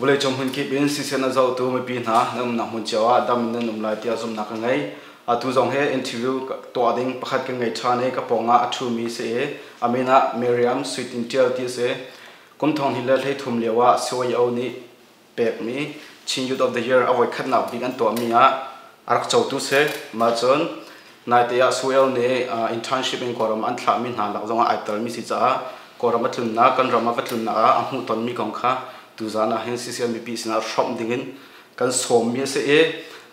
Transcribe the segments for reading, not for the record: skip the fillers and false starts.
Vawleicung hmunkip in siseh na zohtu mipi hna nan umnak hmun cio ah dam in nan um lai tiah zumhnak ka ngei. Atu zong hi interview tuah ding pakhat ka ngei ṭhan i ka pawngah a ṭhumi si i a min ah Miriam Suitin Ṭial ti a si. Kum thong hnih le 13 lio ah CYO nih pekmi Chin Youth of the Year a voikhatnak bik an tuahmi ah a rak cotu si. Mah cun naite ah CYO nih internship in Kawlram an thlahmi hna lak zongah ai telmi si caah Kawlram a tlunnak, kan ram a va tlunnak ah a hmuhtonmi kong kha tuzaan ah hin CCL mipi sinah hrawmh dingin kan sawmmi a si i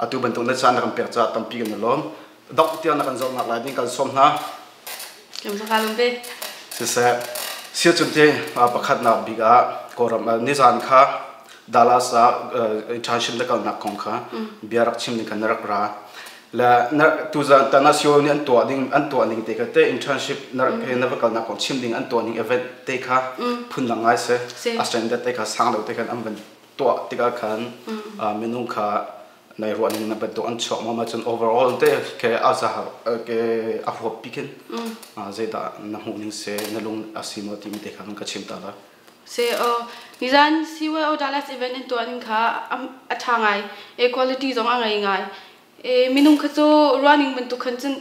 atu bantuk na caan na kan pek caah tampi kan i lawm. Dongh tiang na kan zohnak lai ding kan sawm hna. Kan sa ve. Siseh, siacun te pakhatnak bik ah Kawlram nizan kha Dallas ah internship na kalnak kong kha bia rak chim ding khan na rak ra. Le na tuzan tana sio nih an tuah ding an tuah ning te kha te internship na rak na va kalnak kong chim ding an tuah ning event te kha phundang ngai se a standard te kha sang lo te khan an van tuah tikah khan minung kha nai ruah ning na bantuk an chuak ma ma cun overall te ke a za ke a huap pi khin zeidah na hmuh ning se na lung a si mo ti mi te kha ka chim ta la. Se nizan CYO Dallas event in tuah ning kha a ṭha ngai e, quality zong a ngei ngai e. Minung kha cu ruahning bantuk khan cun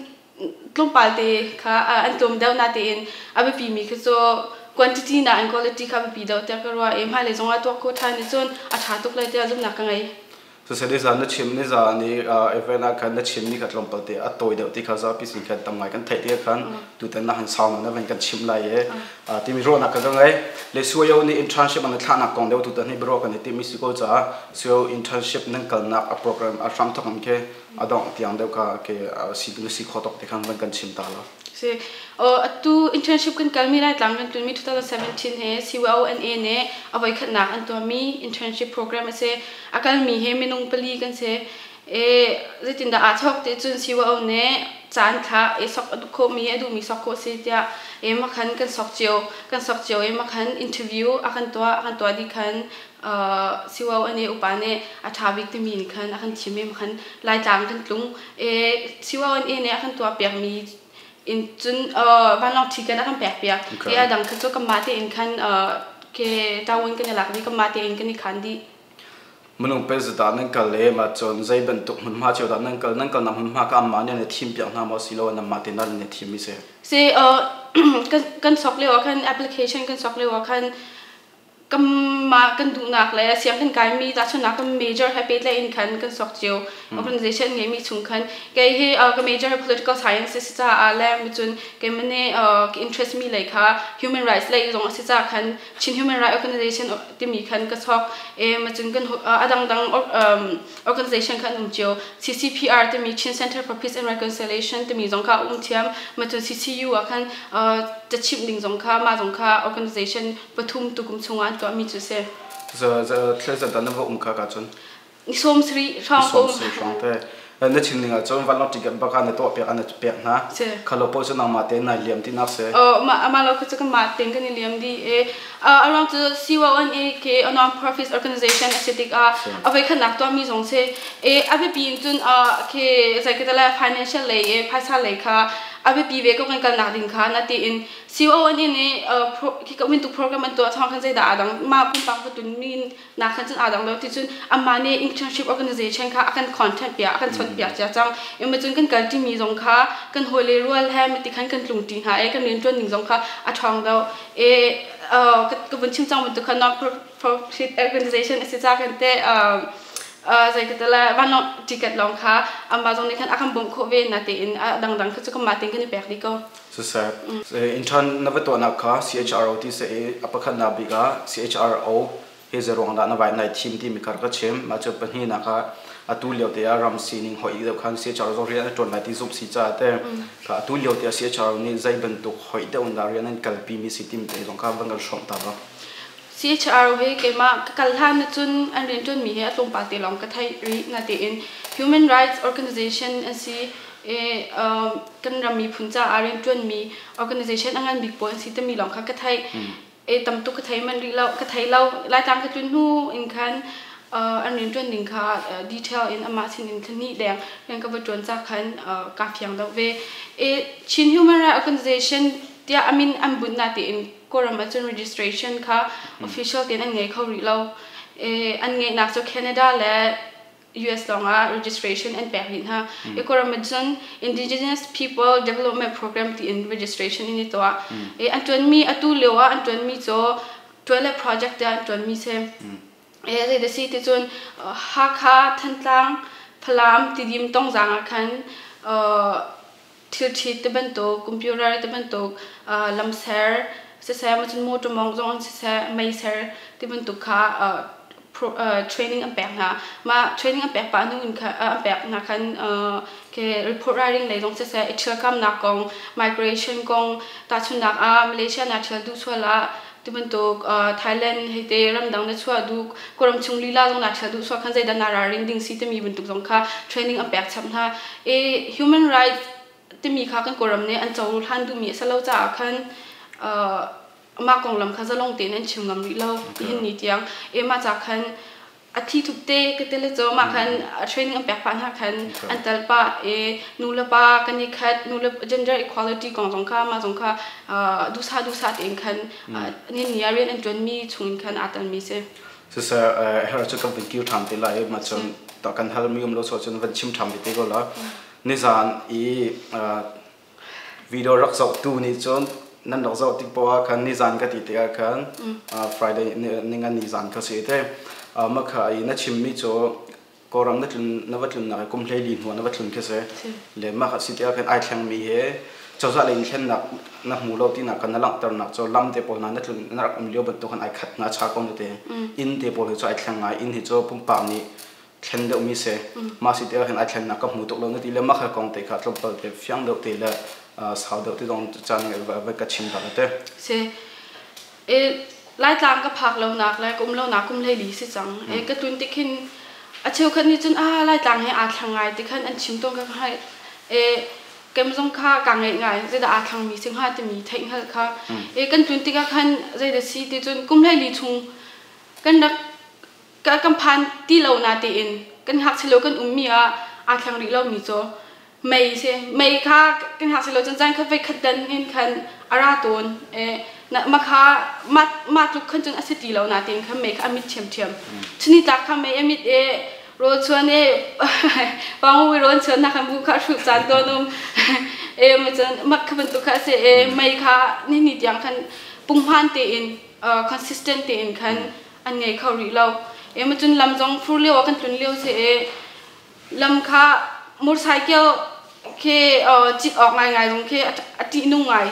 tlawmpal te kha an tlawm deuh na tein a biapi mi kha cu quantity na and quality kha biapi deuh tiah ka ruah e. Hmailei zong ah tuah khawh ṭhan ni cun a ṭha tuk lai tiah zumhnak ka ngei. Siseh, nizan na chim, nizan i event ah khan na chimmi kha tlawmpal te a tawi deuh ti kha zapi sin khan tam ngai kan theih ti khan tutan na han sau na van kan chim lai e timi ruahnak ka ngei. Le Suayo nih internship an thlahnak kong deuh tutan hi bro kan i timi si ko caah Suayo internship nan kalnak a program a hram thok an ke a dongh tiang deuh ka ke si na si kho tok ti khan van kan chim ta la. Si atu internship kan kalmi, Laitlang kan tlunmi 2017 he CYONA nih a voikhatnak an tuahmi internship program a si. A kalmi he minung pali kan si e. Zeitindah aa chawk ti cun CYO nih caan thla e sok a duh khawhmi, a duhmi sok khawh si tiah e. Makhan kan sok cio, kan sok cio e. Makhan interview a kan tuah, a kan tuah dih khan CYO nih upa nih a ṭha bik timi nih khan a kan thim i makhan Laitlang kan tlung e. CYO nih a kan tuah piakmi in cun vanlawng ticket a kan pek piak e. A dang kha cu kanmah tein khan ke tawin kan i lak dih, kanmah tein kan i khan dih. Minung pe dah nan kal le ma cun zei bantuk hmunhma cio dah nan kal? Nan kalnak hmunhma ka amah nih an thim piak hna maw, silo nanmah te nan thim mi si? Si, kan sok lio ah khan, application kan sok lio ah khan kanmah kan duhnak le siang kan kaimi, tahchunhnak kan major he pehtlaih in khan kan sok cio. Organization ngeimi chung khan kei hi ka major political science si caah le cun keimah nih ka interest mi lei kha human rights lei zong a si caah khan Chin Human Rights Organization timi khan ka sok e. Macun kan a dangdang organization khan um cio, CCPR timi Chin Center for Peace and Reconciliation timi zong kha um thiam. Macun CCU ah khan cachimh ding zong kha, mah zong kha organization pathum tukum chungah an tuahmi cu si. Thil zan na va um kha ka cun? Ni 70 hrawng. Ni 70 hrawng te. Na chim ning ah cun vanlawng ticket bak ah na tuah piak, an pek hna. Khalo pawl cu nangmah tein nai liam ti nak si? Mah lo kha cu kanmah tein kan i liam dih i a ruang cu CYNA ke a non-profit organization a si tikah a voikhatnak tuahmi zong si e. A biapi in cun ke zei ka le financial lei e, phaisa lei kha a biapi ve ko kan kalnak ding kha. Na tiin CONA nih khi ka wintuk program an tuah thawng khan zeidah aa dang, mah pumpak va tun mi nak khan cun aa dang lo ti cun amah nih internship organization kha a kan contact piak, a kan chawnh piak cia cang ima. Cun kan kal ṭimi zong kha kan hawile rual he miti khan kan tlung ṭi hna e. Kan rianṭuan ning zong kha a ṭhawng deuh e. Ka vun chim cang bantuk kha non profit organization a si ca kan te zei ka tala vanlawng ticket lawng kha amah zong nih khan a kan bawmh khawh ve na tein a dangdang kha cu kanmah tein kan i pek dih ko. Siseh, intern na va tuahnak kha CHRO ti seh i a pakhatnak bik ah CHRO hi zeiruang dah na vai nai thim timi kha rak ka chim. Mah cu pahnihnak ah atu lio te ah ram sining hoih deuh khan CHRO zong rian a ṭuan lai ti zumh si caah te kha atu lio te ah CHRO nih zei bantuk hoih deuh in dah rian an kalpi mi si timi te zong kha van kan hrawmh ta ba. CHRO hi keimah ka kal hlan cun an rianṭuanmi hi a tlawmpal te lawng ka theih rih na tein human rights organization an si i kan ram miphun caah rianṭuanmi organization a ngan bik pawl an si timi lawng kha ka theih e. Tam tuk ka thei man rih lo, ka thei lo. Laitlang ka tlun hnu in khan an rianṭuan ning kha detail in amah sin in thla deng rian ka va ṭuan ca khan ka fiang deuh ve e. Chin Human Rights Organization tiah amin an bunh na tiin Kawlram ahcun registration kha official tein an ngei kho rih lo. E an ngeihnak cu Canada le US lawngah registration an pek rih hna. I Kawlram cun Indigenous People Development Program tiin registration in i tuah. E an ṭuanmi atu lio ah an ṭuanmi cu toilet project tiah an ṭuanmi si. E zei si ti cun Hakha, Thantlang, Falam, Tidim, Tongzang ah khan thilṭhi ti bantuk, computer ti bantuk, lamser siseh, cun motor mawngh zong siseh, meiser ti bantuk kha training an pek hna. Mah training an pek pah hnu in an pek hna khan ke report writing lei zong siseh, i ṭhialkamnak kong, migration kong, tahchunhnak ah Malaysia na ṭhial duh sual ah ti bantuk Thailand hei te ramdang na chuah duh, Kawlram chung lila zong na ṭhial duh sual khan zeidah na ralrin ding si timi bantuk zong kha training an pek chap hna. I human rights timi kha kan Kawlram nih an cohlan duhmi a si lo caah khan mah konglam kha zalong tein an chim ngam rih lo nihin ni tiang. E mah ca khan a thi thup te ka te le cu mah khan training an pek pah hna khan an tal pah e nu le pa kan i khat nu le gender equality kong zong kha mah zong kha dusa dusa tein khan ni ni rian an ṭuanmi chungin khan aa telmi si. Siseh her cu kan van kir ṭhan te lai ma cun ta kan hal mi um lo so cun van chim ṭhan te ko la. Nizan i video rak zohtu nih cun nan rak zoh tik poah khan nizan ka ti tikah khan Friday ninga nizan kha si te ma kha i na chimmi cu Kawlram na tlun na va tlunnak i kum 14 hnu na va tlun khi si le mah kha si tikah khan ai thlengmi he cozah lei in thlennak na hmu lo tinak kan na langhternak cu lam te pawl hna na tlun na rak um lio bantuk khan ai khat na cha ko na te inn te pawl hi cu ai thleng ngai inn hi cu pumpak nih thlen deuhmi si mah si tikah khan ai thlennak ka hmu tuk lo na ti le mah kha kong te kha tlawmpal te fiang deuh te le sau deuh te zong caan vai ka chim ta te. Si e Laitlang ka phak lonak le ka um lonak kum 14 si cang. E ka tlun tik hin a cheukhat nih cun ah Laitlang he aa thlang ngai ti khan an chim tawn ka hngalh. E kem zong kha ka ngeih ngai zeidah aa thlangmi si hnga timi theih hngalh kha. E kan tlun tikah khan zeidah si ti cun kum 14 chung kan rak kan phan ti lo na tiin kan ngakchia lo kan ummi ah aa thleng rih lomi cu mei si. Mei kha kan ngakchia lo cun caan khat voi khat dan in khan a ra tawn. E ma kha ma ma tluk khan cun a si ti lo na tiin khan mei kha a mit ṭhiamṭhiam. Chuni tlak kha mei a mit e rawl chuan e pangwi rawl chuan na khan bu kha hruh caan tawn um e ma cun mak kha bantuk kha si e mei kha ni ni tiang khan punghman tein consistent tein khan an ngei kho rih lo. E ma cun lam zong fur lio ah kan tlun lio si e lam kha motorcycle khi cit awk ngaingai zong khi a ṭihnung ngai.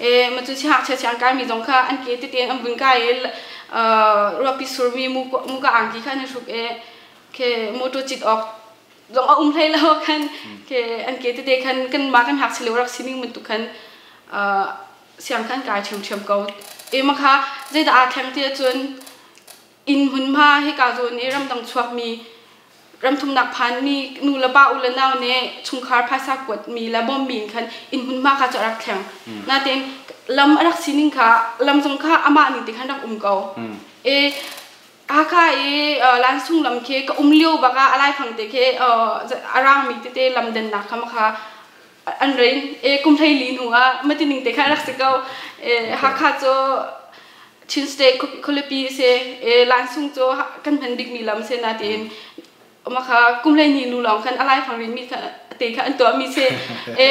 E ma cun siangngakchia siang kaimi zong kha an ke tete an vun kai i ruahpi surmi muka angki kha an i hruk e khi motor cit awk zong a um hlei lo khan khi an ke tete khan kan mah kan ngakchia lio rak sining bantuk khan siang khan kai ṭhiamṭhiam ko. E ma kha zeidah aa thleng ti ahcun inn hmunhma hika zawn i ramdang chuakmi ramthumnak phanmi nu le pa u le nau nih chungkhar phaisa kuatmi le bawmmi in khan inn hmunhma kha cu a rak thleng. Nain lam a rak sining kha lam zong kha amah ning te khan rak um ko. E Hakha i lansung lam khi ka um lio bak ah a laifang te khi a rangmi tete lam dennak kha kha an rin e kum 14 hnu ah matining te kha rak si ko. E Hakha cu Chin State khualipi si e lansung cu kan hman bikmi lam si nain ma kha kum 12 nu lawng khan a laifang rin mi kha te kha an tuah mi si e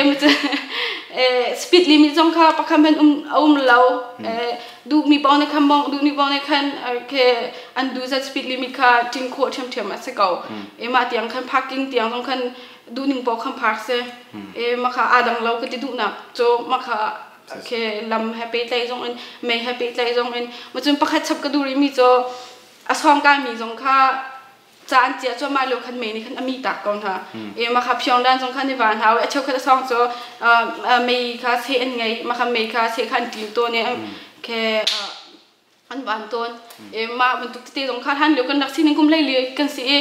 e speed limit zong kha pakhat hmanh um um lo. E duh mi paoh nih khan mong duh mi paoh nih khan ke an duh zat speed limit kha tin khawh ṭhiamṭhiam a si ko. E mah tiang khan parking tiang zong khan duh ning paoh khan park si. E ma kha aa dang lo ka ti duhnak cu ma kha ke lam he pehtlaih zong in mei he pehtlaih zong in ma cun pakhat chap ka duh rih mi cu a sawng kai mi zong kha ca an ciah cuahmah lio khan mei nih khan a mi tak ko hna. E ma kha phiong dan zong khan i van hau a cheukhat a sawng cu mei kha seh an ngei ma kha mei kha seh kha an tim tawn i ke an van tawn. E mah bantuk tete zong kha hlan lio kan rak sining kum 14 kan si i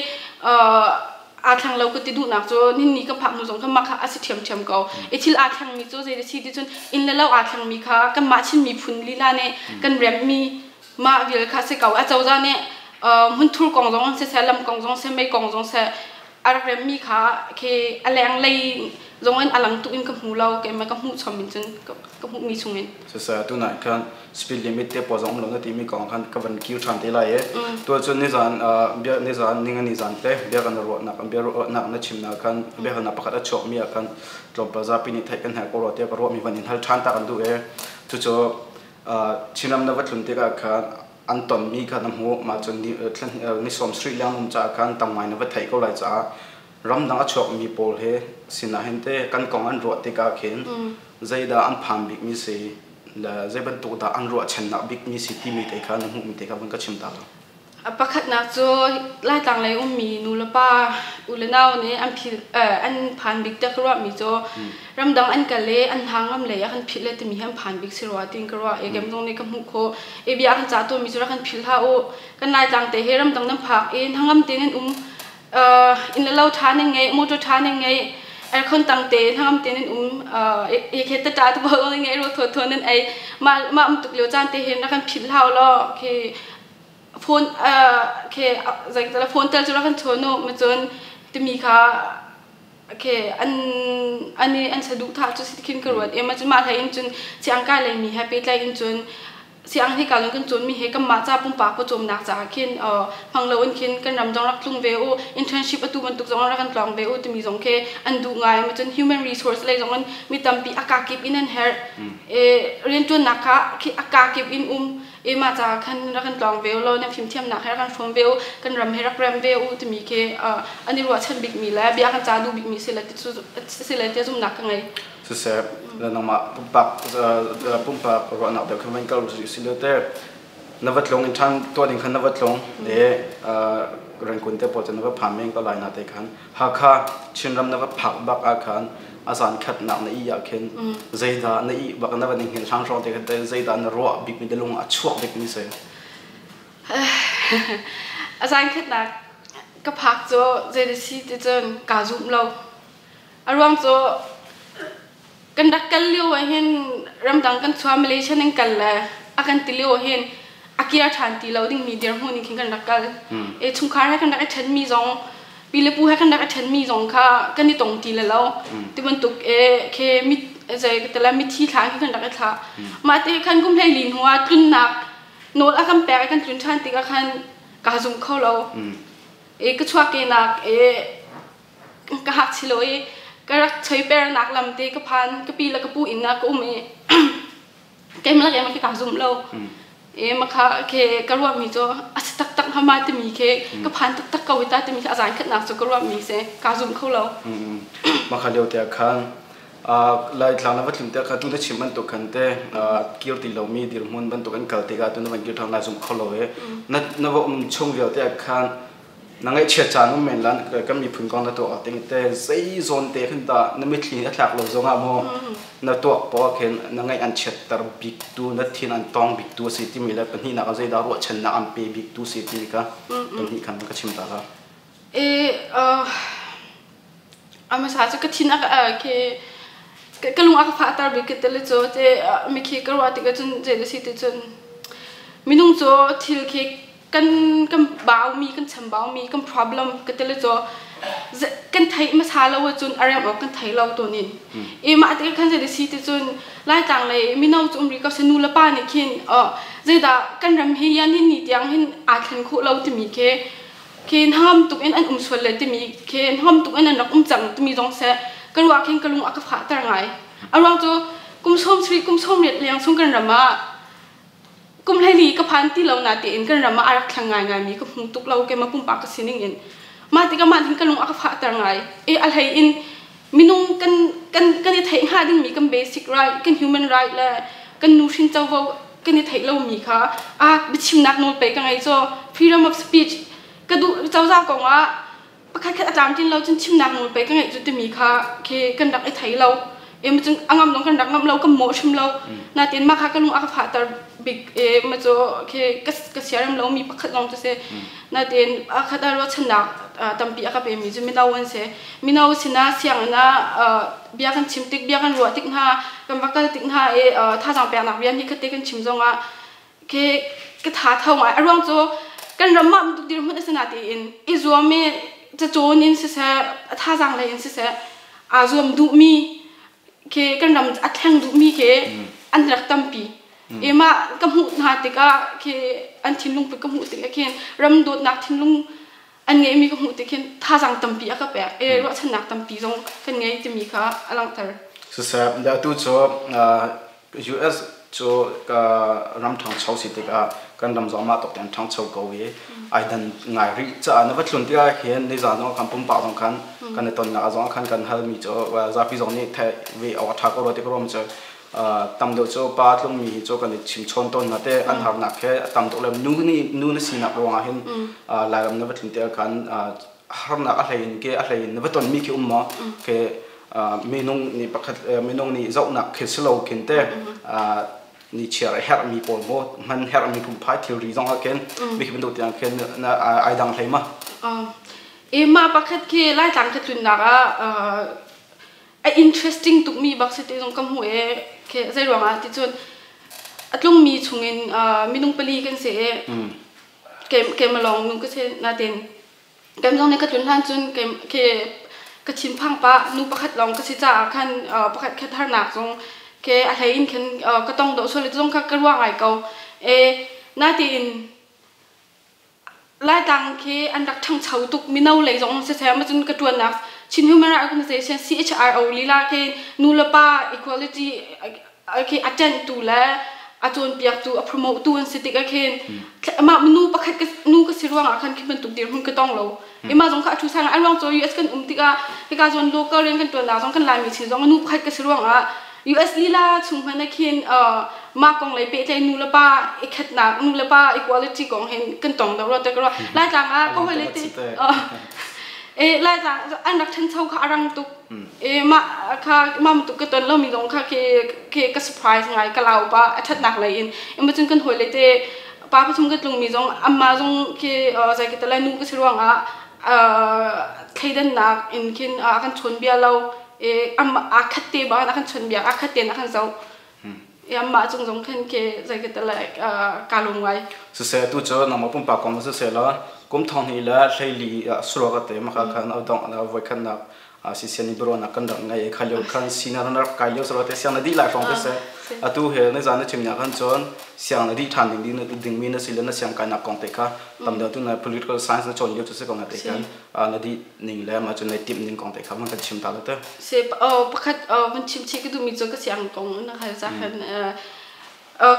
aa thleng lo ka ti duhnak cu ninni ka phak hnu zong kha mah kha a si ṭhiamṭhiam ko. I thil aa thlengmi cu zei si ti cun inn le lo aa thlengmi kha kanmah Chin miphun lila nih kan remmi mah vial kha si ko. A cozah nih hmunthur kong zong siseh lam kong zong seh mei kong zong seh. A rak remmi kha khi a lenglei zong in a lang tuk in ka hmu lo. Keimah ka hmuh chom in cun ka hmuhmi chung in. Siseh, tunah khan speed limit te pawl zong um lo na timi kong khan ka van kir ṭhan te lai i tu cun nizan bia nizan ningani zan te bia kan ruahnak bia ruahnak na chimnak khan biahalnak pakhat a chuakmi ah khan tlawmpal zapi nih theih kan herh ko rua tiah ka ruahmi van in hal ṭhan ta kan duh i cucu Chinram na va tlun tikah khan an tonmi kha na hmuh mah cun ni 70 leng um caah khan tam ngai na va theih ko lai caah ramdang a chuakmi pawl he sinah hin te kan kong an ruah tikah khin zeidah an phan bikmi si le zei bantuk dah an ruahchannak bikmi si timi te kha na hmuhmi te kha van ka chim ta lo. Pakhatnak cu Laitlang lei ummi nu le pa u le nau nih an phil an phan bik tiah ka ruahmi cu ramdang an kal i an hna ngam lei ah kan philh le timi hi an phan bik si rua tiin ka ruah i kem zong nih ka hmuh khawh i bia kan cah tawnmi cu rak kan philh hlah u. Kan Laitlang te hi ramdang nan phak i hnangam tein nan um, inn le lo ṭha nan ngei, motor ṭha nan ngei, aircon tang te hnangam tein nan um, i khe tata te pawl nan ngei, rawl thawthaw nan ei. Mah mah um tuk lio caan te hin rak kan philh hlah u law khi phone khi zei phone tel cu rak kan chawn u ma cun timi kha khi an an i an saduhthah cu si khin ka ruat i ma cun mah hlei in cun siang kai lei mi he pehtlai in cun siang hi ka lung kan cawn mi he kanmah ca pumpak pawcawmnak caah khin hmang lo in khin kan ram zong rak tlung ve u, internship atu bantuk zong rak kan tlawng ve u timi zong khi an duh ngai. Ma cun human resource lei zong in mi tampi a kakip in an herh e rianṭuannak kha khi a kakip in um e mah caah khan rak kan tlawng ve u law nan fimthiamnak he rak kan hrawm ve u, kan ram he rak rem ve u timi khi an i ruahchan bikmi le bia kan ca duh bikmi si le si le tiah zumhnak ka ngei. Siseh, nangmah pumpak pumpak ruahnak deuh khan van kal si lo te na va tlung in ṭhan tuah ding khan na va tlung le Rangoon te pawl cu na va phan men ko lai na te khan Hakha Chinram na va phak bak ah khan a zan khatnak na i ah khin zeidah na i bak na van i hngilh hlang hrawng te khan zeidah na ruah bikmi te lung a chuak bikmi si? A zan khatnak ka phak cu zei da si ti cun kaa zum lo. A ruang cu kan rak kal lio ah hin ramdang kan chuah, Malaysia nan kal le a kan ti lio ah hin a kir ṭhan ti lo dingmi dirhmun in khin kan rak kal. E chungkhar he kan rak i ṭhenmi zong, pi le pu he kan rak i ṭhenmi zong kha kan i tong ti le lo. Ti bantuk e khe mit zei ka tala mithi thla khi kan rak i thlah. Mah te khan kum 14 hnu ah tlunnak nawl a kan pek i kan tlun ṭhan tikah khan kaa zum kho lo. E ka chuahkehnak e ka hak chilo i ka rak choi pernak lam te ka phan, ka pi le ka pu inn ah ka um i keimah le keimah ka zum lo. E makha ke ka ruahmi cu a si taktak hama timi ke ka phan taktak ko ta timi a zan khatnak cu ka ruahmi si ka zum kho lo. Makha lio te khan Laitlang na va tlun te kha tu na chim bantuk khan te kir ti lomi dirhmun bantuk an kal tikah tu na van kir thang lai zum kho lo e na na va um chung vialte khan na ngaihchiat caan um men lan kan miphun kong na tuak ting te zei zawn te khin ta na mitthli a thlak lo zongah maw na tuak po khin na ngaih an chiatter bik tu, na thin an tong bik tu si timi le pahnihnak ah zeidah ruahchannak an pe bik tu si timi kha pahnih khan ka chim ta la. E amasa cu ka thin a ke ka lung a ka fahter bik ke tele cu te mikhi ka ruah tikah cun zei si ti cun minung cu thil khi kan kan baumi, kan chambaumi, kan problem ka tele cu kan theih hmasa lo ahcun a rem awk kan thei lo tawn in e mah te khan zei si ti cun Laitlang lei mino cu um rih ko se nu le pa nih khin zeidah kan ram hi yan hin ni tiang hin aa thlen khawh lo timi khi khin hangam tuk in an um sual le timi khin hangam tuk in an rak um cang timi zong seh ka ruah khin ka lung a ka fahter ngai. A ruang cu kum 70 kum 80 leng chung kan ram ah kum 14 ka phan ti lo na tiin kan ram ah a rak thlang ngaingai mi ka hmu tuk lo. Keimah pumpak ka sining in mah tikah mah hin ka lung a ka fahter ngai e. A hlei in minung kan kan kan i theih hnga dingmi kan basic right, kan human right le kan nuhrin covo kan i theih lomi kha a biachimnak nawl pe ka ngei cu, freedom of speech ka duh, cozah kong ah pakhat khat a tlamtlin lo cun chimnak nawl pe ka ngeih cu timi kha khi kan rak i thei lo e. Ma cun a ngam dong kan rak ngam lo, kan mawh hrim lo natin mah kha ka lung a ka fahter bik e. Ma cu khi ka siarem lo mi pakhat lawng cu si. Natin a khat a ruahchannak tampi a ka pe mi cu mino an si. Mino sinah sianginn ah bia kan chim tik, bia kan ruah tik hna, kan va kal tik hna i thazaang peknak bia ni khat te kan chim zongah khi ka tha tho ngai. A ruang cu kan ram mah bantuk dirhmun a si na tiin i zuam i Cacawn in siseh, a thazaang lei in siseh, aa zuam duhmi khi kan ram a thleng duhmi khi an rak tampi. E mah ka hmuh hna tikah khi an thinlung put ka hmuh tikah khin ram dawtnak thinlung an ngeihmi ka hmuh tik khin thazaang tampi a ka pek. E ruahchannak tampi zong kan ngei timi kha a langhter. Siseh, atu cu US cu ka ram ṭhangcho si tikah kan ram zong mah tuk tein ṭhangcho ko i ai dan ngai rih caah na va tlun tikah hin nizan zong khan pumpak zong khan kan i tonnak zong khan kan halmi cu zapi zong nih theih ve awk a ṭha ko rua ti ka ruam cu tam deuh cu pa tlungmi hi cu kan i chimchawn tawn hna te an harnak he a tam tuk le nu nih nu na sinak ruangah hin Lairam na va tlun tikah khan harnak a hlei in ke a hlei in na va tonmi khi um maw ke minung nih pakhat minung nih zohnak khi si lo khin te ni chiar a herhmi pawl maw hman herhmi phungphai thilri zong ah khin mi khi bantuk tiang khin na ai dang hlei ma? E mah pakhat khi Laitlang ka tlunnak ah a interesting tukmi bak si ti zong ka hmu e khi zei ruangah ti cun a tlungmi chungin minung pali kan si e keimah lawng nu ka si natin kem zong nih ka tlun hlan cun ke ka thinphang pah. Nu pakhat lawng ka si caah khan pakhat khat harnak zong ke a hlei in khan ka tong dawh sual zong kha ka ruah ngai ko e. Natiin Laitlang khi an rak ṭhangcho tuk, mino lei zong siseh ma cun ka ṭuannak Chin Human Rights Organization CHRO lila khi nu le pa equality khi a ṭanhtu le a cawnpiaktu, a promote tu an si tik ah khin mah nu pakhat ka nu ka si ruangah khan khi bantuk dirhmun ka tong lo. Imah zong kha a thu sang an ruang cu US kan um tikah hika zawn local rian kan ṭuannak zong kan Laimi chin zong nu pakhat ka si ruangah US lila chung hmanh ah khin mah kong lei pehtlaih nu le pa i khatnak, nu le pa equality kong hin kan tong do ro te ka ruah. Laitlang ah ka hoi le te e Laitlang an rak ṭhancho kha a rang tuk e. Mah kha mah tuk ka ton lomi zong kha ke ka surprise ngai, ka lau pa a ṭhatnak lei in. Ima cun kan hawi le te pa pathum ka tlungmi zong amma zong khi zei ka nu ka si ruangah thleidannak in khin a kan chawn bia lo e. Amma a khat te ba a kan chawn bia, a khat ten a kan zoh e. Amma cung zong khan ke zei ka tala ka lung ngai. Siseh, tu cu nangmah pumpak kong siseh la kum thong hnih le hleili surwa ka te maka khan adong na voi khatnak sisian i biaruahnak kan rak ngei. Kha lio khan sina na rak kai lio saro te siang na dih lai hrawng te se atu he na zan na chim nya khan cun siang na dih than ding ding mi na si le na siang kai nak kong te kha tam deuh tu na political science na cawn lio chu se ko na te kan na di ning le ma cun na timh ning kong te kha man kan chim ta la te. Se pakhat van chim chi ka du mi chu ka siang kong na khal cha khan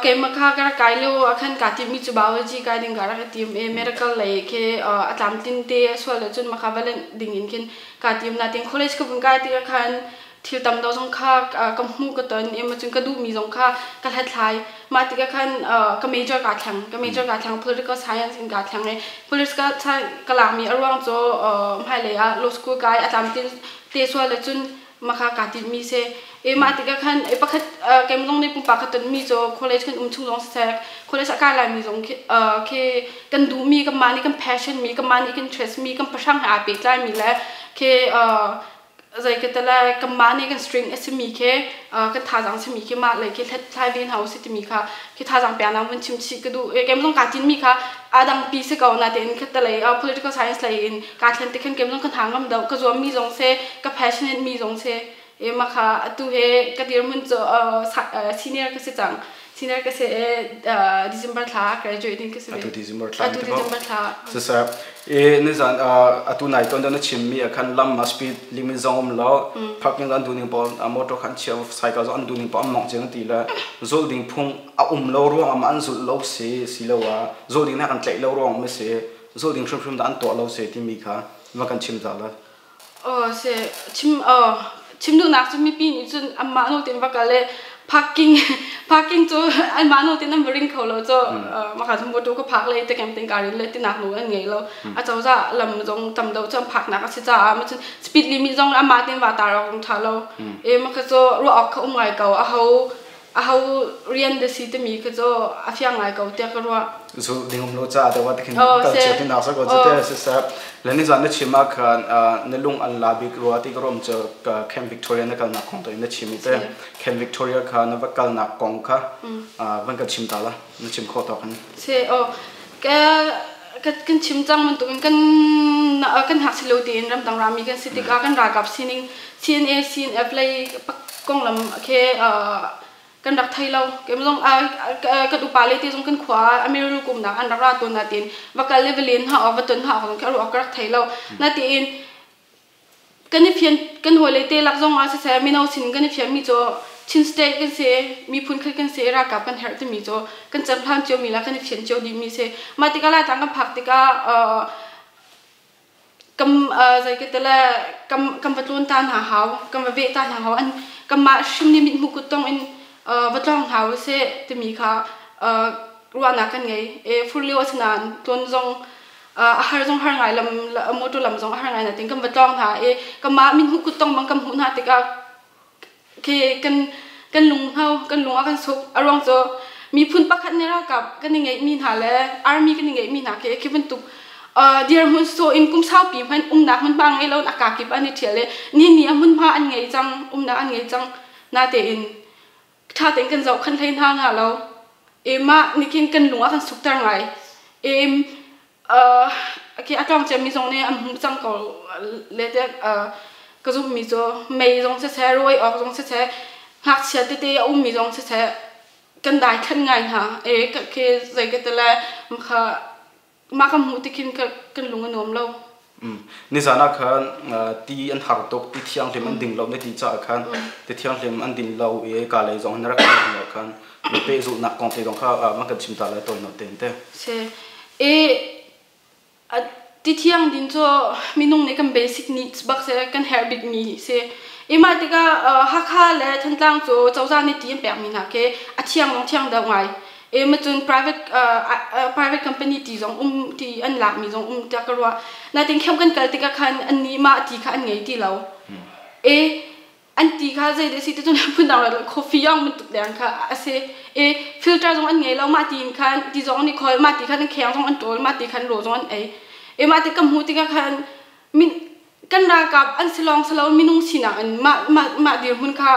keimah kha ka rak kai lio ah khan kaa timmi cu biology kai ding ka rak i tim i medical lei khi a tlamtlin te a sual ahcun mah kha va lenh ding in khin kaa tim. Nain college ka vun kai tikah khan thil tam deuh zong kha ka hmuh, ka ton i cun ka duhmi zong kha ka hlathlai. Mah tikah khan ka major kaa thleng. Ka major kaa thleng, political science in kaa thleng i political science ka lakmi a ruang cu hmailei ah law school kai a tlamtlin te sual ahcun mah kha kaa timhmi si. E mah tikah khan e pakhat keimah zong nih pumpak ka tonmi cu college kan um chung zong siseh, college a kai laimi zong khi khi kan duhmi, kanmah nih kan passion mi, kanmah nih kan interest mi, kan pahrang he aa pehtlaimi le khi zei ka tele kanmah nih kan string a simi khi kan thazaang simi khi mah lei khi hlathlai ve hna usih timi kha khi thazaang pek nak vun chim chih ka duh. Keimah zong kaa tinmi kha a dangpi si ko natein khattelei political science lei in kaa thlen ti khan keimah zong ka hna ngam deuh, ka zuam mi zong si, ka passionate mi zong si e. Mah kha atu he ka dirhmun cu senior ka si cang, senior ka si i December thla graduate ding ka si. Atu December thla. Atu December thla. Siseh e nizan atu nai ton na chim mi khan lam ma speed limit zong um lo, parking an duning pawl motor khan chia, cycle zong an duning pawl an mong chiang ti le zul ding phung a um lo ruang am an zulh lo si si lo ah zul ding na kan tlaih lo ruang ma si, zul ding hrimhrim da an tuah lo si timi kha ma kan chim za la. Oh se chim oh chim duhnak cu mipi nih cun anmah nawl tein va kal i parking parking cu anmah nawl tein an va ring kho lo cu maka cu motor ka park le te kem ten ka rin le tinak nawl an ngei lo. A cozah lam zong tam deuh cu an park nak a si caah ma cun speed limit zong amah tein va tar awk zong tha lo e. Maka cu ruah awk kha um ngai ko, aho aho rian da si timi kha cu a fiang ngai ko tiah ka ruah. Zu ding um lo ca te wa te khin kal chia tin sa ko te se sa le ni zan na chim ah khan na lung an la bik rua ti ka rom chu Camp Victoria na kal nak kong to na chim te Camp Victoria kha na va kal nak kong kha van kan chim ta la, na chim kho to kan. Se o ka Kan chim cang bantukin kan kan ngakchia lio tein ramdang rami kan si tikah kan ralkap sining CNA CNF lei konglam khi kan rak thei lo. Keimah zong kan upa le te zong kan khua America kumnak an rak ra tawn natin va kal le va len hna awk va ton hna awk zong khi a ruah ka rak thei lo. Natein kan i fian kan hawile te lak zong ah siseh mino sin kan i fianmi cu Chin state kan si, miphun khat kan si, ralkap kan herh timi cu kan cohlan ciomi le kan i fian cio dihmi si. Mah tikah Laitlang kan phak tikah kam zei ka tile kam kam va tlawn ta hna hau, kam va veh ta hna hau, an kanmah hrim nih mithmuh kuttong in va tlawng hna usih timi kha ruahnak kan ngei. Fur lio a si nain tlawn zong a har zong har ngai lam motor lam zong a har ngai natin kan va tlawng hna i kanmah mithmuh kuttong bang kan hmuh hna tikah khi kan kan lung hno kan lung a kan suk. A ruang cu miphun pakhat nih ralkap kan i ngeihmi hna le army kan i ngeihmi hna khi khi bantuk dirhmun so in kum saupi hmanh umnak hmunhma ngei lo a kakip an i ṭhial i ni ni a hmunhma an ngei cang, umnak an ngei cang natein ṭha tein kan zohkhenh hlei hna hna lo. E mah nih khin kan lung a kan sukter ngai. E khi a tlawng ciami zong nih an hmuh cang ko le te ka zumhmi cu mei zong siseh, rawi awk zong siseh, ngakchia tete a ummi zong siseh kan dai khan ngai hna. E khi zei ka tile kha mah kan hmuh tikhin kan lung a nuam lo. Nizan ah khan ti an har tuk, ti thianghlim an ding lo na ti caah khan ti thianghlim an din lo i ka lei zong na rak kal hnu ah khan na pehzulhnak kong te zong kha man kan chim ta lai tawi nawn te. Si. I ti thiang din cu minung nih kan basic needs bak si, kan herh bikmi si. I mah tikah Hakha le Thantlang cu cozah nih ti an pekmi hna khi a thiang zong thiang deuh ngai. E ma cun private private company ti zong um ti an lak mi zong um tiah ka ruah. Natin khem kan kal tikah khan an nih mah ti kha an ngei ti lo. E an ti kha zei de si ti cun phun dang lo coffee yong bantuk deng kha a si. E filter zong an ngei lo, mah ti in khan ti zong an i khol, mah ti khan an kheng zong an ṭawl, mah ti khan ro zong an ei. E mah ti ka hmuh tikah khan min kan ralkap an si lawng si lo, minung sinak in mah mah mah dirhmun kha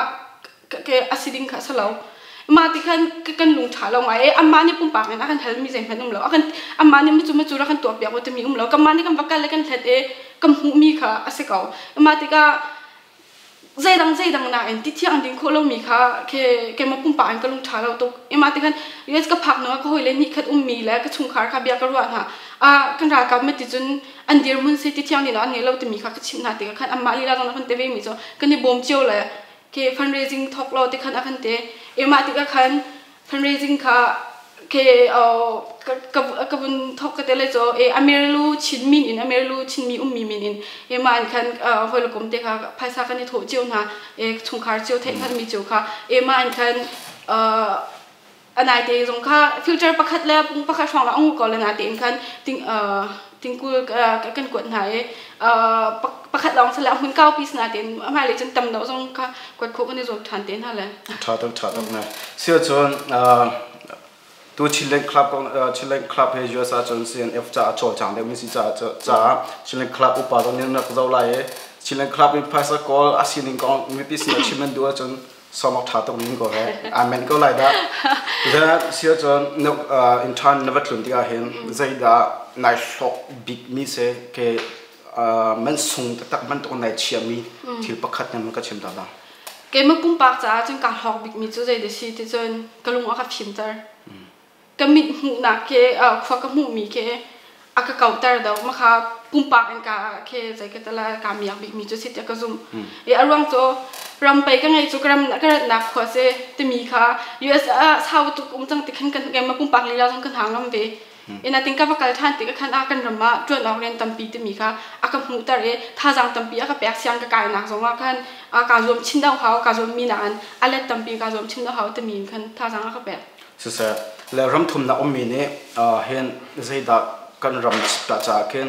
ke a si ding kha a si lo. Mah ti khan kan lung ṭha lo ngai. Amah nih pumpak in a kan halmi zeihmanh um lo, a kan amah nih macu macu ra kan tuah piak u timi um lo. Kanmah nih kan va kal le kan hlet i kan hmuhmi kha a si ko. Mah tikah zeidang zeidang nain ti thiang ding khawh lomi kha ke keimah pumpak in ka lung ṭha lo tuk. Mah tikhan US ka phak hnu ah ka hawile nih khat ummi le ka chungkhar kha bia ka ruah hna. Ah, kan ralkap mati cun an dirhmun si ti thiang din an ngei lo timi kha ka chimh hna tikah khan anmah lila zong an te ve mi cu kan i bawm cio le ke fundraising thawk lo ti khan a kan te. E mah tikah khan fundraising kha ke ka ka vun thawk ka te le cu e Amirlu Chin min in, Amirlu Chinmi ummi min in e mah in khan hawikom te kha phaisa kan i thawh cio hna. E chungkhar cio theih hngalhmi cio kha e mah in khan a naite zong kha filter pakhat le pung pakhat hrawng la ong ko le natein khan ting tingkul kan kuat hna i pakhat lawng sala hmun kaupi natein hmailei cun tam deuh zong kha kuat khawh kan i zuam ṭhan te hna le. Ṭha tuk, ṭha tuk ne. Sia cun tu Chinland Club Chinland Club he US ah cun CNF ca a cawlcang deuh mi si caah caah Chinland Club upa zong nih rak zoh lai i Chinland Club in phaisa kawl a sining kong mipi sin ah chim an duh ahcun sawm awk ṭha tuk ning ko he amen ko lai dah. Then sia cun in ṭhan na va tlun tikah hin zeidah nai hlawk bik mi se ke man sung taktak bantuk nai chiahmi thil pakhat nan ka chim ta la? Keimah pumpak caah cun kaa hlawk bik mi cu zei dah si ti cun ka lung a ka fimter. Ka mit hmuhnak khi khua ka hmuhmi khi a ka kauter deuh. Mah kha pumpak in ka khi zei ka tala kaa miak bikmi cu si tiah ka zumh. I a ruang cu ram pei ka ngei cu ka ram ka ratnak khua si timi kha US ah sau tuk um cang ti khan kan keimah pumpak lila zong kan hang ngam ve. Ina ting ka va kal ṭhan tik khan ah kan ram ah ṭuan awk rian tampi timi kha a ka hmuhter i thazaang tampi a ka pek. Siang ka kainak zong ah khan kaa zuam chin deuh hau, kaa zuam mi nain a let tampi kaa zuam chin deuh hau timi in khan thazaang a ka pek. Siseh, le ramthumnak ummi nih hin zeidah kan ram ta caah khin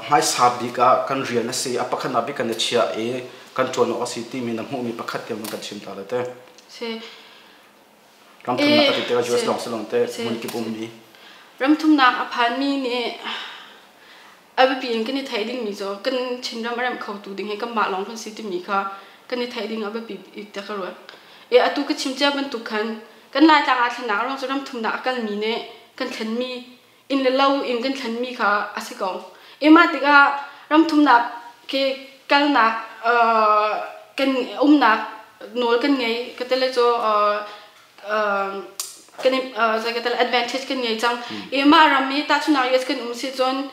hmaisa bik ah kan rian a si, a pakhatnak bik kan i chiah i kan ṭuan awk a si timi na hmuhmi pakhat te kan chim ta le te. Si. Ramthumnak ka ti tikah US lawng si lawng te hmunkip ummi. Ramthumnak a phanmi nih a biapi in kan i theih dingmi cu kan Chinram a remh khotu ding hi kanmah lawng kan si timi kha kan i theih ding a biapi tiah ka ruat. E atu ka chim cia bantuk khan kan Laitlang aa thlennak ruang cu ramthumnak a kalmi nih kan thlenmi Inn le lo in kan thlenmi kha a si ko. I mah tikah ramthumnak khi kalnak kan umnak nawl kan ngei ka tele cu kan zei ka tele advantage kan ngei cang. I mah ram i tahchunhnak US kan um si cun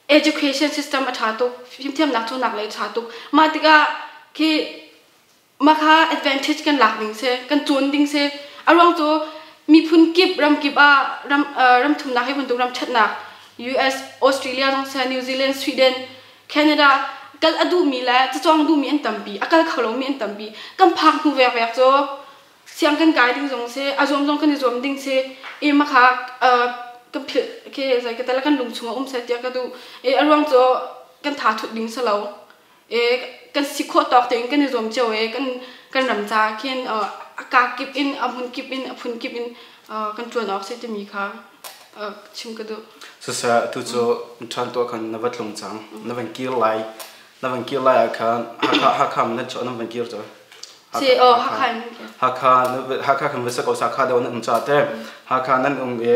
education system a ṭha tuk, fimthiamnak cawnnak lei a ṭha tuk. Mah tikah khi mah kha advantage kan lak ding si, kan cawn ding si. A ruang cu miphun kip ram kip ah ram ram thumnak hi bantuk ram ṭhatnak US, Australia zong seh, New Zealand, Sweden, Canada kal a duhmi le cacawng duhmi an tampi, a kal kho lomi an tampi. Kan phak hnu vekvek cu siang kan kai ding zong si, a zuam zong kan i zuam ding si. I mah kha kan philh khi zei ka tel kan lung chung a um seh tiah ka duh. I a ruang cu kan tha thut ding si lo. E kan si khawh tawk tein kan i zuam cio e kan kan ram ca khin a ka kip in a hmun kip in a phun kip in kan ṭuan awk si timi kha chim ka duh. Siseh tu cu ṭhan tuah khan na va tlung cang na van kir lai na van kir lai ah khan Hakha Hakha nan chuah nan van kir cu Si oh Hakha in Hakha Hakha kan va sa ko Hakha deuh nan um ca te Hakha nan um i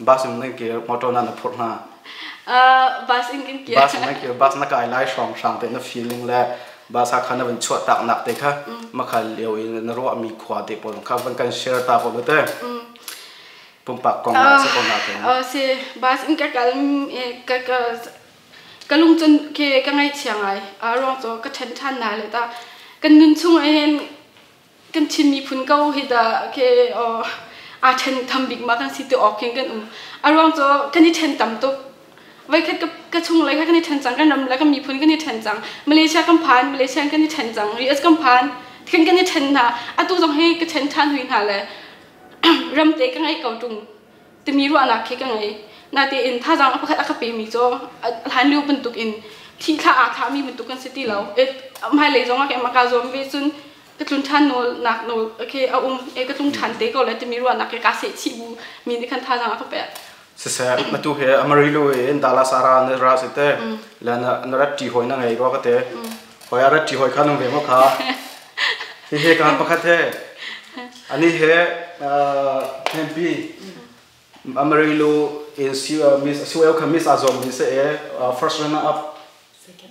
bus in nan kir motor nan na phurh hna Bus in kan kir. Bus in nan kir bus na kai lai hrawng hrang te na feeling le bus Hakha na van chuah tak nak te kha makha lio in na ruah mi khua te pawl kha van kan share ta ko te pumpak kong na se ko na te. Si bus in ka kal ka ka ka lung cun ke ka ngaihchia ngai. A ruang cu ka ṭhen ṭhan na le ta kan nun chung hin kan Chin miphun ko hi dah ke aa ṭhen tham bik ma kan si ti awk hin kan um. A ruang cu kan i ṭhen tam tuk. Voikhat ka, ka chung lei kha kan i ṭhen cang, kan ram le kan miphun kan i ṭhen cang. Malaysia kan phan, Malaysia kan i ṭhen cang, US kan phan, kan kan i ṭhen hna. Atu zong hi ka ṭhen ṭhan hui hna le ramte ka ngeih ko ṭung. Timi ruahnak khi ka ngei. Natein thazaang a pakhat a ka pemi cu hlan lio bantuk in thih thla aa thlahmi bantuk kan si ti lo. Hmailei zong ah keimah kaa zuam ve cun ka tlun ṭhan nawl nak nawl okay a um e ka tlung ṭhan te ko lai timi ruahnak ke kaa seh chih bu mi nih khan thazaang a ka pek. Siseh matu he Amarillo in Dallas ara na ra si te le na na rat ṭi hoi na ngei rua ka te hoi a rat ṭi hoi kha nung ve maw kha hi he kan pakhat he ani he hempi Amarillo in Miss Suel kha Miss Azom mi se first runner up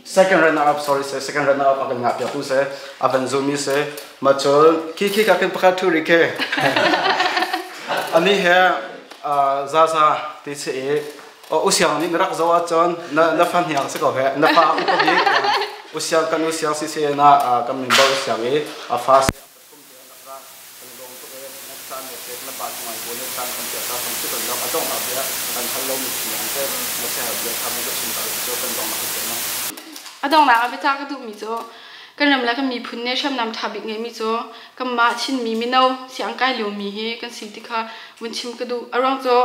second runner up sorry se second runner up akan ngah piak tu se avan zu mi se ma chul khi khi ka kan pakhat thu ri ke ani he za za ti se e usiang nih na rak zo ahcun na na fa hniang si ko he na fa upa bik usiang kan usiang si se na kan member usiang i a fa se kan lawm tuk e na caan le pek na pa ngai bu na caan kan piak ta kan si kan lawm a dongh bia kan hal lo mi thi an te na se bia kha mu chim ta cu kan dong na te na. A donghnak ah biata ka duhmi cu kan ram le kan miphun nih hriamnam ṭha bik ngeimi cu kanmah Chinmi mino siang kai liomi hi kan si ti kha vun chim ka duh. A ruang cu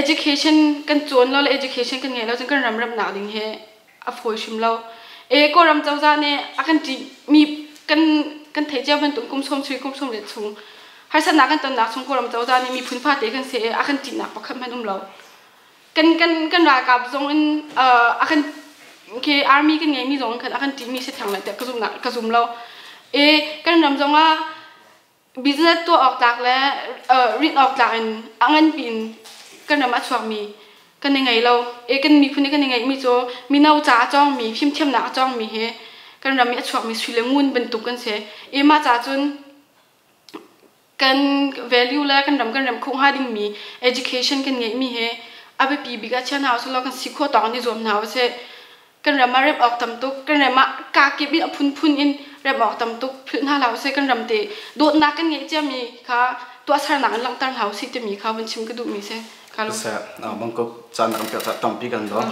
education kan cawn lo le education kan ngeih lo cun kan ram ramnak ding hi a fawi hrim lo. E Kawlram cozah nih a kan ṭihmi kan kan theih cio bantuk kum sawm sui kum sawm riat chung harsatnak kan tonnak chung Kawlram cozah nih miphun fate kan si i a kan ṭihnak pakhat hmanh um lo. Kan kan kan ralkap zong in a kan ke army kan ngeimi zong in khan a kan ṭihmi si theng lai tiah ka zumnak ka zum lo. E kan ram zong ah business tuah awk tlak le rinh awk tlak in a nganpi in kan ram ah chuakmi kan i ngei lo. E kan miphun i kan i ngeihmi cu mino ca a cawngmi, fimthiamnak a cawngmi hi kan ram i a chuakmi sui le ngun bantuk kan si. E mah ca cun kan value le kan ram kan remh khawh hnga dingmi education kan ngeihmi hi a biapi bik ah chia hna usih law kan si khawh tawk in i zuam hna usih. Kan ram ah remh awk tam tuk kan ram ah kakip in a phunphun in remh awk tam tuk philh hna hlah usih kan ram te dawtnak kan ngeih ciami kha tuahsernak in langhter hna usih timi kha vun chim ka duhmi si. Ka lung. Bangkok caan kan piak tampi kan lo.